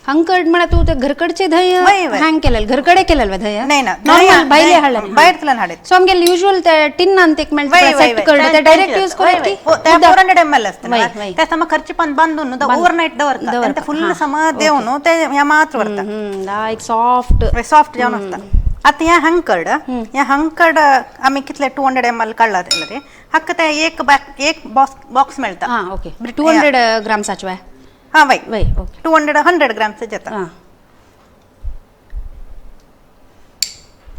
हंकर्ड म्हणा तू ते घरकडचे धंय वय, वय. हँग केलेलं घरकडे केलेलं धंय? नाही ना. नॉर्मल भायले हाडलें? भायरतल्यान हाडत. सो आमगेले युज्युअल ते टिन्नान एक मेळटा वय, वय, सेट वय. कर्ड, ते डायरेक्ट यूज करत की हो, त्या 400 ml असते वय, ना. वय. त्या समा खर्चिपान बांधून ओव्हरनाईट दवरता आणि ते फुल समा देवन ते ह्या मात्र वरता. लायक सॉफ्ट. सॉफ्ट जावन आसता. आतां हें हंकर्ड, हें हंकर्ड आमी कितले 200 ml काडला रे, हाका ते एक बॅक एक बॉक्स बॉक्स मेळटा. हां ओके, 200 ग्राम्साचे वय? हां वय. वय, ओके. 200 100 ग्राम्स येता. हां,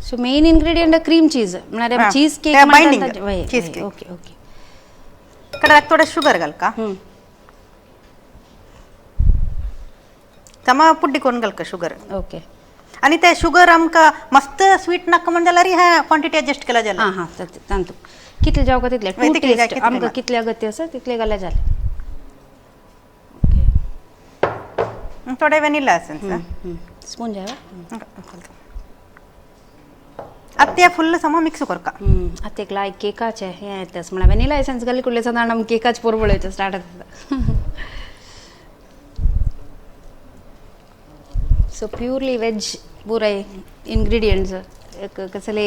so main ingredient cream cheese म्हळ्यार चीज केक. ते binding, वय. cheese cake. Okay okay. कडेक थोडे शुगर घालका. समा पुड्डी करून घालका शुगर. ओके. आणि ते शुगर आमकां मस्त स्वीट नाका म्हण जाल्यार ह्या क्वांटिटी एडजस्ट केला जाल्यार. हां हां, तांतू कितले जावका तितले वय, टू तितले जाय, टेस्ट कितले आमकां ना. कितले अगत्य आसा तितले घाल्यार जालें. ओके. थोडे व्हॅनिला एसेन्स. स्पून जाय. आतां ते फुल्ल समा मिक्स करका. आतां एक लायक केकाचे हें येताच म्हळ्यार व्हॅनिला एसेन्स घाली कुडले सादारण आम केकाचे पोरबळ स्टार्ट जाता. सो प्युरली वेज पुराय इन्ग्रिडियंट्स. एक कसले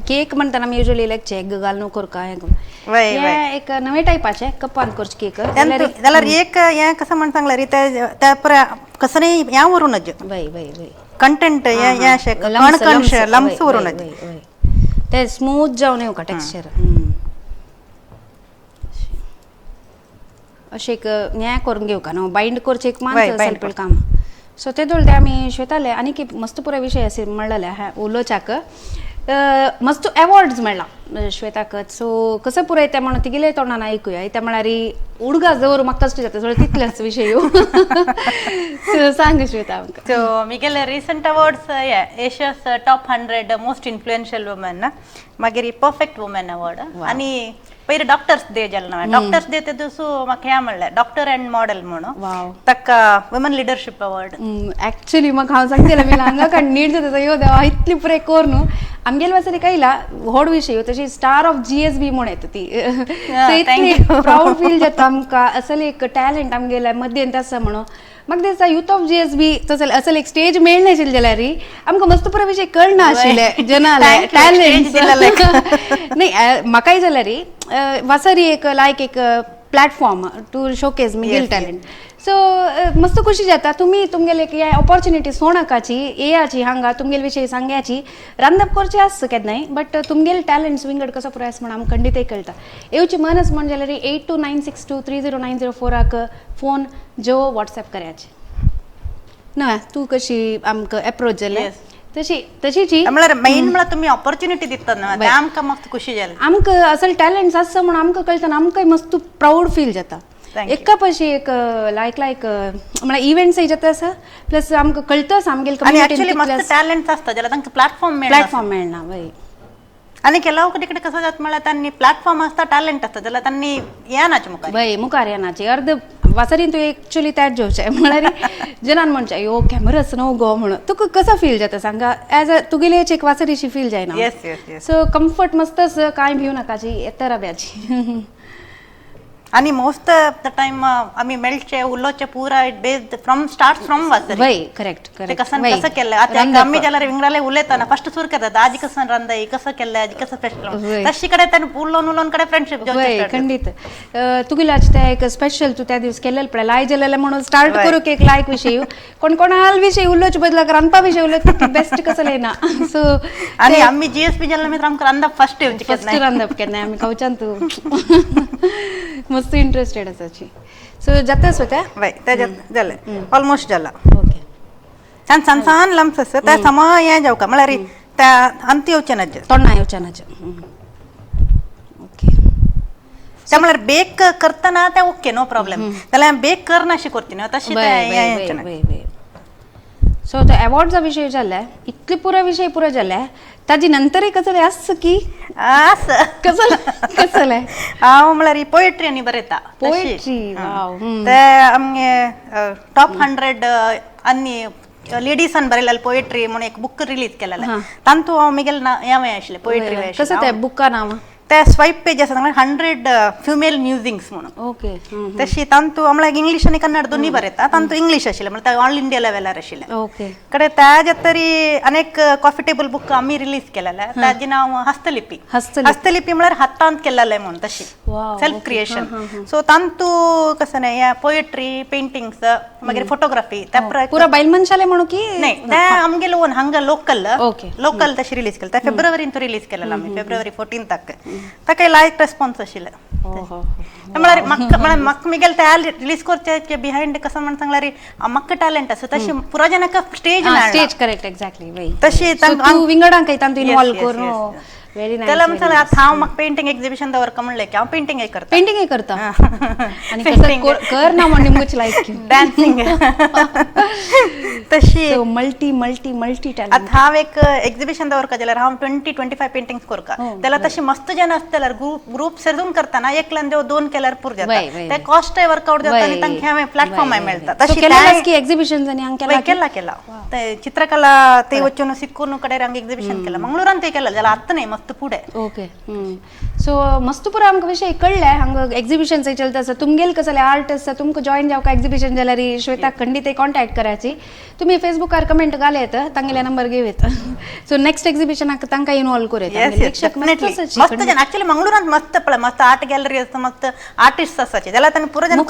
केक म्हणटाना आमी युजली लायक एग घालून करका हें करून. वय, वय. हें एक नवे टायपाचें कपान करचें केक. जाल्यार एक हें कसं म्हण सांगल्यार ते त्या पुराय कसं न्ही हें व्हरूं नज. वय वय वय. कंटेंट हें हें अशें कण कण लम्स व्हरूं नज. ते स्मूथ जावन येवका टेक्स्चर. अशें एक हें करून घेवका न्हू, बायंड करचें एक वय, मात bind simple काम. सो ते दोळ ते आमी श्वेताले आनीक एक मस्त पुराय विशय आसा म्हणलेले उलोवच्याक. मस्त अवॉर्ड्स मेळ्ळा श्वेताक, सो कसं पुराय तें म्हणून तिगेले तोंडान आयकुया. ते म्हळ्यार उडगास दवरून म्हाका कश्ट जाता सगळें तितलेच विशय. सो सांग श्वेता आमकां. So, मिगेले recent awards, Asia's top 100 most influential women, मागीर परफेक्ट वुमेन अवॉर्ड आणि पयर डॉक्टर्स डे जाल ना, डॉक्टर्स डे ते दिवसू म्हाका हें म्हणलें डॉक्टर अँड मॉडेल म्हणून. ताका वुमेन लिडरशीप अवॉर्ड. ऍक्च्युली मग हांव सांगतलें मी हांगा काड नीट जाता यो देवा, इतली पुराय कर न्हू आमगेले वासरी कायला व्हड विशय तशी स्टार ऑफ जीएसबी म्हूण येता ती. सो इतली प्रावड फील जाता आमकां, असले एक टॅलंट आमगेल्या मध्यंत आसा म्हणून. म्हाका दिसता यूथ ऑफ जीएसबी तसो असले एक स्टेज मेळनाशिल्लें जाल्यार आमकां मस्त पुराय विशय कळना आशिल्लें जनाले Thank you, stage talent. नाही, म्हाकाय जाल्यार वासरी एक लायक एक platform to showcase Miguel talent. So मस्त खुशी जाता तुमी तुमगेले हे ऑपॉर्च्युनिटी सोणकाची येयाची हांगा तुमगेले विशयी सांग्याची. रांदप करचें आसता केन्नाय, बट तुमगेले टॅलंट्स विंगड कसो पुराय आसा म्हण आमकां खंडीतय कळटा. येवची मनच म्हण जाल्यार 8296230904 फोन जो वॉट्सॅप करायचे ना. तूं कशी आमकां एप्रोच जालें तशी तशीच ही म्हळ्यार मेन म्हळ्यार तुमी ऑपॉर्च्युनिटी दितात न्हू, ते आमकां मस्त खुशी जाली. आमकां असल टॅलंट्स आसा म्हणून आमकां कळटा आनी आमकांय मस्त प्रावड फील जाता. Thank you. एका पशी एक लायक लायक म्हळ्यार इव्हेंट्सय जाता आसा, प्लस आमकां कळटा आमगेले आनी ऍक्च्युली कम्युनिटीन मस्त टॅलंट्स आसता जाल्यार तांकां प्लॅटफॉर्म मेळना. प्लॅटफॉर्म मेळना वय. आनी ಕೆಲವು कडेन कसं जाता म्हळ्यार तांणी प्लॅटफॉर्म आसता, टॅलंट आसता, जाल्यार तांणी येनाचे मुखार. वय, मुखार येनाचे. अर्द वासरीन तूं एक्चुअली त्याच जेवचें म्हळ्यार जनान म्हणचें यो कॅमेराच न्हू गो म्हणून तुका कसो फील जाता सांगा? एज अ तुगेली एक वासरीशी फील जायना? Yes yes yes so comfort मस्त आसा, कांय भिवू नाकाची, येता रब्याची. आनी मोस्ट ऑफ the time आमी मेळचे उलोवचे पुरा it based from start from Vasari. वय, करेक्ट. ते करेक्ट. कसं कसं केलं आता आम्ही जाल्यार विंगडाले उलयताना फर्स्ट सुरू करतात, आजी कसं रांदाई, कसं केलं, आजी कसं स्पेशल, तशी कडे त्यांनी उलोवन उलोवन कडे फ्रेंडशिप. वय, खंडीत. तुगेल्याच ते एक स्पेशल तूं त्या दीस केलेलं पळय लाय जालेलें म्हणून स्टार्ट करूंक एक लायक विशय कोण कोणाल विशय उलोवचे बदलाक रांदपा विशय उलयत बेस्ट कसं ना. सो आणि आम्ही जीएसपी जाल्यार मागीर आमकां रांदप फर्स्ट येवचे. फर्स्ट रांदप केन्नाय आमी खावच्यान तूं मस्त इंट्रस्टेड आसाची. सो जाता स्वता. वय, तेज्या जालें, ऑलमोस्ट जाला. ओके. तान सान सान लम्स आसा त्या समा हें जावका म्हळ्यार त्या अंत येवचें ना. तोंडा येवचें ना. ओके. त्या म्हळ्यार बेक करतना ते ओके, नो प्रॉब्लेम, जाल्यार बेक करनाशी करती न्हू तशें तें हें येवचें ना. सो तो अवॉर्डचा विशय जालाय, इतले पुरो विशय पुरो जालाय, ताजी नंतरय कसले आस की आसा. कसले कसले? हांव म्हळ्यार पोएट्री आनी बरयता. पोएट्री, वाव. ते आमगे टॉप 100 आनी लेडीसान बरयलेले पोएट्री म्हणून एक बुक रिलीज केलेले, तांतू हांव मिगेल हें आशिल्लें पोएट्री. कसं ते बुका नांव? ते स्वायप पेज आसा 100 फिमेल म्युझिंग्स म्हणून. ओके. तशी तांतू म्हळ्यार इंग्लीश आनी कन्नड दोन्ही बरयता, तांतू इंग्लीश आशिल्लें म्हळ्यार ऑल इंडिया लेवलार आशिल्लें. ओके. कडे त्याच्या तरी अनेक कॉफी टेबल बुक आम्ही रिलीज केलेले, ताजें नांव हस्तलिपी. हस्तलिपी म्हळ्यार हातांत केलेलें म्हणून तशी सेल्फ क्रिएशन. सो तांतू कसं नाही ह्या पोएट्री, पेंटिंग्स, मागीर फोटोग्राफी. पुरा बायल मनशाले म्हणू की? नाही, ते आमगेले ओन हांगा लोकल लोकल तशी रिलीज केलं. त्या फेब्रुवारीन तो रिलीज केलेलो आमी, फेब्रुवारी 14 ताका लायक रेस्पॉन्स आशिल्लें. म्हळ्यार म्हाका म्हळ्यार म्हाका मिगेल त्या रिलीज करचे बिहायंड कसं म्हण सांगल्यार म्हाका टॅलंट आसा तशी पुरा जनाक स्टेज. Stage, correct, exactly. वय. तशी तूं विंगडांक तांतू इन्वॉल्व करून व्हेरी नायस. त्याला म्हण आतां हांव म्हाका पेंटिंग एक्झिबिशन दवरका म्हणलें की हांव पेंटिंग करता. पेंटिंग करता आनी कसं कर ना म्हण निमगूच लायक. डान्सिंग तशी. Multi multi multi talent. आतां हांव एक एक्झिबिशन दवरका जाल्यार हांव 20-25 पेंटिंग्स करका, जाल्यार तशी मस्त जन आसता ग्रुप सेजून करतना एकल्यान देव दोन केल्यार पुरो जाता, ते कॉस्टय वर्कआउट जाता आनी तांकां हांवें प्लॅटफॉर्मय मेळटा. तशी की एक्झिबिशन आनी केला केला ते चित्रकला ते वचून सिक्कून कडेन हांगा एक्झिबिशन केला, मंगळुरान ते केला जाल्यार आतां न्हय मस्त पुढे. ओके. सो मस्त पुरो आमकां विशय कळ्ळें. हांगा एक्झिबिशन चलता आसा, तुमगेल कसले आर्ट आसा, तुमकां जॉईन जावका एक्झिबिशन जाल्यार श्वेताक खंडीत कॉन्टॅक्ट करायची. तुमी फेसबुकार कमेंट घाल येत, तांगेले नंबर घेव येत. सो नेक्स्ट एक्झिबिशनाक तांकां इन्वॉल्व करूं येता. मस्त जन ऍक्च्युली मंगळुरांत मस्त पळय मस्त आर्ट गॅलरी आसा, मस्त आर्टिस्ट आसाचे जाल्यार तांणी पुरो जन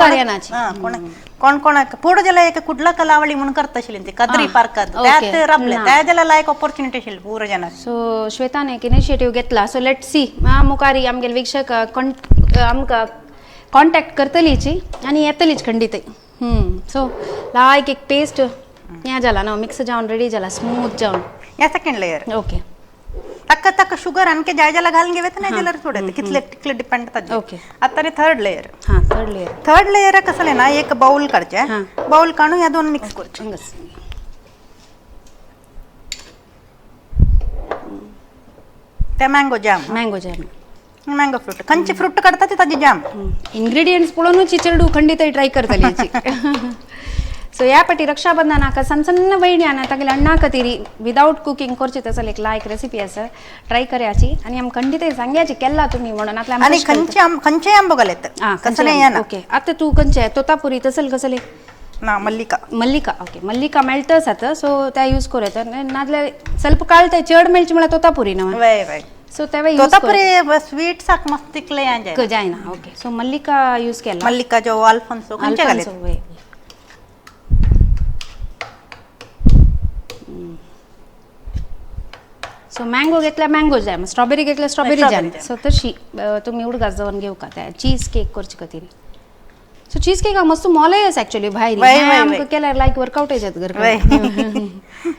कोण कोण कोणाक पुरो जाल्यार एक कुडला कलावळी म्हणून करता आशिल्ली ती कदरी पार्कात त्यात राबले त्या जाल्यार लायक ऑपॉर्च्युनिटी आशिल्ली पुरो जनाक. सो श्वेतान एक इनिशिएटीव घेतला. सो let see मुखारी आमगेले वीक्षक आमकां कॉन्टॅक्ट करतलीची आनी येतलीच खंडीत. सो लायक एक पेस्ट हें जाला न्हू, मिक्स जावन रेडी जाला, स्मूथ जावन. हे सेकंड लेयर. ओके. ताका ताका शुगर आणखी जाय जाल्यार घालून घेवं नाही जाल्यार सोड, कितले तितले डिपेंड ताजेर. ओके. आतां न्ही थर्ड लेयर. हां, थर्ड लेयर. थर्ड लेयर कसलें ना एक बाउल काडचें, बाउल काडून ह्या दोन मिक्स करचें. ते mango jam. Mango jam, mango fruit खंयचे फ्रूट काडटा ते ताजे जाम. इन्ग्रेडियंट्स पळोवनूच चेडू खंडीत ट्राय करतली. सो ह्या पाटी रक्षाबंधनाक सन्न सन्न भयणी आनी तागेले अण्णा खातीर विदावट कुकींग करची तसली एक लायक रेसिपी आसा, ट्राय करयाची आनी आमकां खंडीत सांगयाची केला तुमी म्हणून. आनी खंयचे आंबो घालयता. ओके. आतां तूं खंयचे तोतापुरी तसल कसले ना? मल्लिका. मल्लिका, ओके. मल्लिका मेळटाच आतां, सो ते यूज करूं येता. नाजाल्यार ಸ್ವಲ್ಪ काळ ते चड मेळचे म्हळ्यार तोतापुरी न्हू. वय वय. सो तेवे यूज तोतापुरी स्वीट्साक मस्त तितले हें जायना. जायना. ओके, सो मल्लिका यूज केला. मल्लिका जो अल्फोन्सो खंयचे घालेत. अल्फोन्सो, वय. सो मँगो घेतल्या मँगो जॅम, स्ट्रॉबेरी घेतल्या स्ट्रॉबेरी स्ट्रॉबेरी जॅम. सो तशी तुमी उडगास दवरून घेवका त्या चीज केक करचे खातीर. सो चीज केक मस्त मोलेय आसा एक्चुअली भायर. वय, वय, आमकां वय. केल्यार लायक वर्कआउट येतात घर. वय.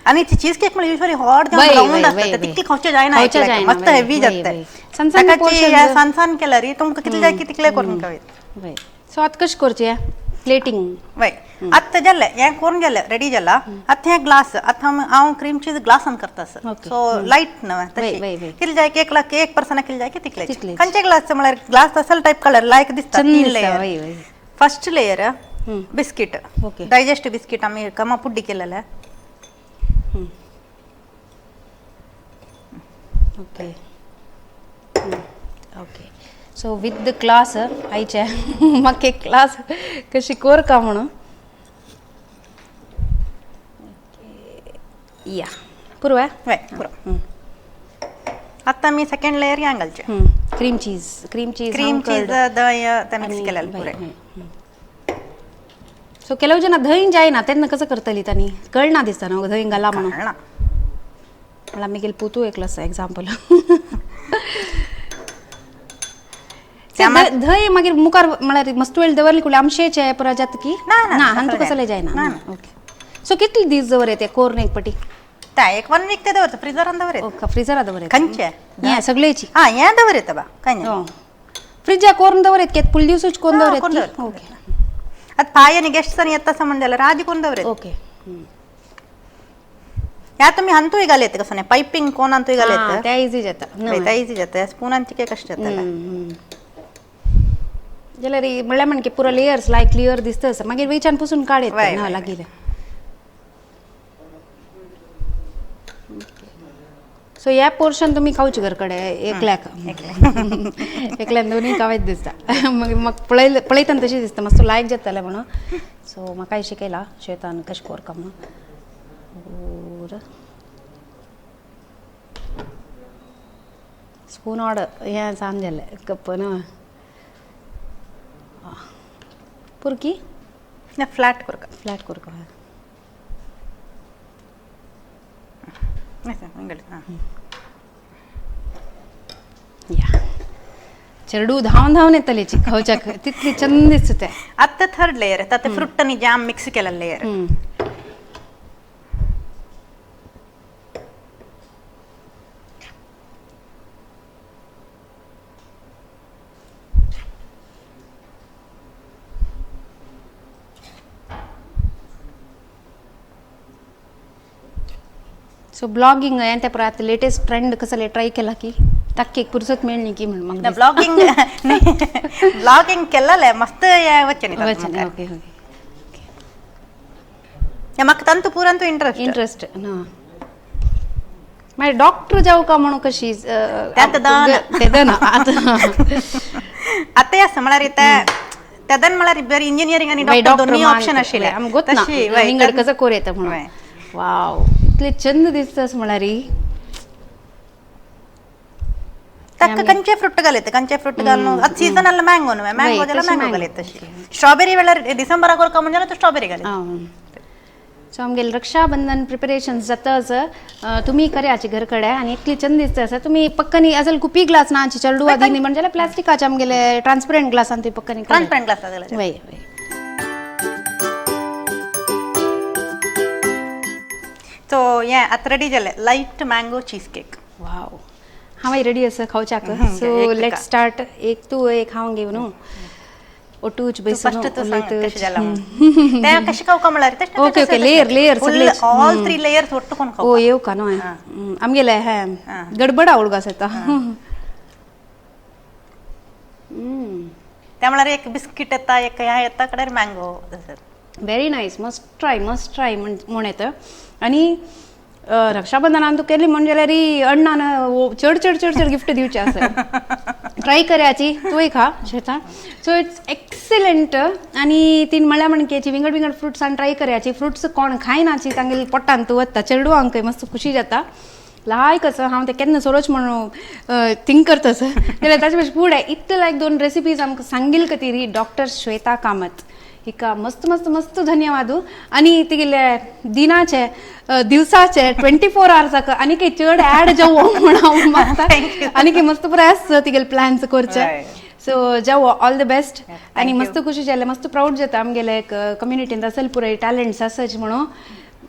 आणि ती चीज केक म्हणजे युजुअली हॉट वय, राऊंड वय, असता, वय, ते वय. तितकी खावचे जायना खावचे एकल्याक. जायना, मस्त वय, हेवी वय, जाता. वय. सान सान ताका portions. सान सान केल्यार तुमकां कितले जाय तितले करून खावयत. वय. सो आतां कशें करचें प्लेटिंग? वय, आतां जालें हें करून जालें, रेडी जाला. आतां हें ग्लास, आतां हांव क्रीम चीज ग्लासान करता. सो लायट न्हय वय, वय, वय. तशी कितले जाय केक एक पर्सनाक कितले जाय की तितले. तितलेच. खंयचे ग्लास म्हळ्यार ग्लास असल टायप कलर लायक दिसता. चंद तीन दिसता, लेयर. वय, वय. First layer biscuit. Digest biscuit आमी कमा पुड्डी केलेले. Okay okay. So with the class आयचे म्हाका एक क्लास कशी कोरका म्हणून या पुरो. वय, पुरो. आतां आमी सेकंड लेयर हें घालचें. Cream cheese, cream cheese. Cream cheese, दही ते मिक्स केलेलें पुरें. सो ಕೆಲವು ಜನ दही जायना तेन्ना कसं करतली तांणी कळना दिसता न्हू दही घाला म्हणून. कळना. म्हळ्यार आमगेले पुतू एकलो आसा एग्जाम्पल. दही मागीर मुखार म्हळ्यार मस्त वेळ दवरली कुठे आमशेचे पुरा जाता की ना, ना, ना हांतू तसलें कसलें जायना. ना, ना. ओके. सो कितले दीस दवर येते कोरून एक पटी? ता एक वन वीक ते दवरता, फ्रिजरान दवरता. ओके, फ्रिजरा दवर येता. खंयचे? हें सगळेची. हा, हें दवरता बा, कांय ना. फ्रिजा कोरून दवर येत फुल दिवसूच कोरून हा, दवर कोरून येत. दवरता. ओके. आतां पाय आनी गेस्ट्स येता आसा म्हण जाल्यार आजी कोरून दवरता. ओके. ह्या तुमी हांतूय घाल येता कसो न्ही पायपींग कोन हांतूय घाल येता. त्या इजी जाता. ते इजी जाता, स्पुनान तिके कश्ट जातले. जाल्यार म्हणल्यार म्हणके पुरो लेयर्स लायक क्लियर दिसता आसा, मागीर वयच्यान पुसून काड येता ना लागीं. सो ह्या पोर्शन तुमी खावचे घर कडेन एकल्याक एकल्यान दोनूय खावयत दिसता. मागीर म्हाका पळयले पळयतना तशें दिसता मातसो लायक जातालें म्हणून. सो म्हाकाय शिकयला श्वेतान कशें कोरका म्हणून. स्पून ऑर्डर हें साम जालें कप्प न्हू पुरकी. फ्लॅट कोरका. फ्लॅट कोरका. या चेडू धांवन धांवन येतले खावच्याक तितली चंद दिसता ते. आतां थर्ड लेयर येता ते फ्रुट आनी जाम मिक्स केलें लेयर. सो ब्लॉगिंग हें ते पळय आतां लेटेस्ट ट्रेंड कसले ट्राय केला की ताका एक पुरसत मेळ्ळी की म्हण म्हाका. ब्लॉगिंग ब्लॉगिंग केलेलें मस्त हें वचें न्ही. वचना. Okay okay. म्हाका तांतू पुरांतू इंट्रस्ट. इंट्रस्ट ना. मागीर डॉक्टर जावं का म्हणून कशी? तें ना आतां. आतां आसा म्हळ्यार तेदन म्हळ्यार बरी इंजिनियरींग आनी डॉक्टर दोनूय ऑप्शन आशिल्ले. आमकां गोत ना विंगड कसो कोर येता म्हणून. वाव, इतले चंद दिसता म्हळ्यार. ताका खंयचे फ्रुट घालयता, खंयचे फ्रुट घालून आतां सीजन आसलो मँगो न्हू, मँगो जाल्यार मँगो घालयता तशी. स्ट्रॉबेरी वेळार डिसेंबराक कोरका म्हण जाल्यार तूं स्ट्रॉबेरी घालयता. सो आमगेले रक्षाबंधन प्रिपरेशन जाताच तुमी कराचे घर कडेन आनी इतली चंद दिसता आसा. तुमी पक्कनी असल कुपी ग्लास ना चेडू आदी न्ही म्हण जाल्यार प्लास्टिकाचे आमगेले ट्रान्सपरंट ग्लासान तुमी पक्कनी. Transparent glass. वय वय. सो हें आतां रेडी जालें light mango cheese cake. Wow, हांव रेडी आसा खावच्याक. So let start. एक तूं एक हांव घेवन न्हू ओटूच बैसून. तें कशें खावका म्हळ्यार ओके ओके लेयर लेयर सगळे ऑल थ्री लेयर्स ಒಟ್ಟು कोण ओ येवका न्हू आमगेले हें गडबड आवडगास येता. त्या म्हळ्यार एक बिस्कीट येता, एक हें येता कडेन mango. Very nice, must try, must try म्हण येता. आनी रक्षाबंधनान तूं केली म्हण जाल्यार अण्णान चड चड चड चड गिफ्ट दिवचे आसा. ट्राय कराची तूंय खा शेतान. So it's excellent. आनी तीन म्हळ्यार म्हणकेची विंगड विंगड फ्रुट्सान ट्राय कराची. फ्रुट्स कोण खायनाची तांगेले पोटान तूं वता, चेडवांकय मस्त खुशी जाता. लायक आसा. हांव तें केन्ना सोरोच म्हणून थिंक करता सर. जाल्यार ताचे पेक्षा फुडें इतले लायक दोन रेसिपीज आमकां सांगील खातीर डॉक्टर श्वेता कामत हिका मस्त मस्त मस्त धन्यवाद. आनी तिगेले दिनाचे दिवसाचे 24 आवर्साक आनी काही चड ऍड जावो म्हूण हांव मागता. आनी काही मस्त पुराय तिगेले प्लॅन्स करचे. सो जावो, ऑल the best. आनी मस्त खुशी जाले, मस्त प्राऊड जाता आमगेले एक कम्युनिटीन असल पुराय टॅलंट्स आसाच म्हणून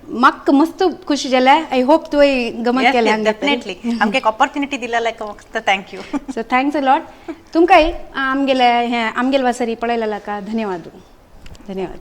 म्हाका मस्त खुशी जाले. I hope तुवें गमत केलें. डेफिनेटली, आमकां एक ऑपॉर्च्युनिटी दिला लायक thank you. So thanks a lot. तुमकांय आमगेले हें आमगेले वासरी पळयलें का धन्यवाद, धन्यवाद.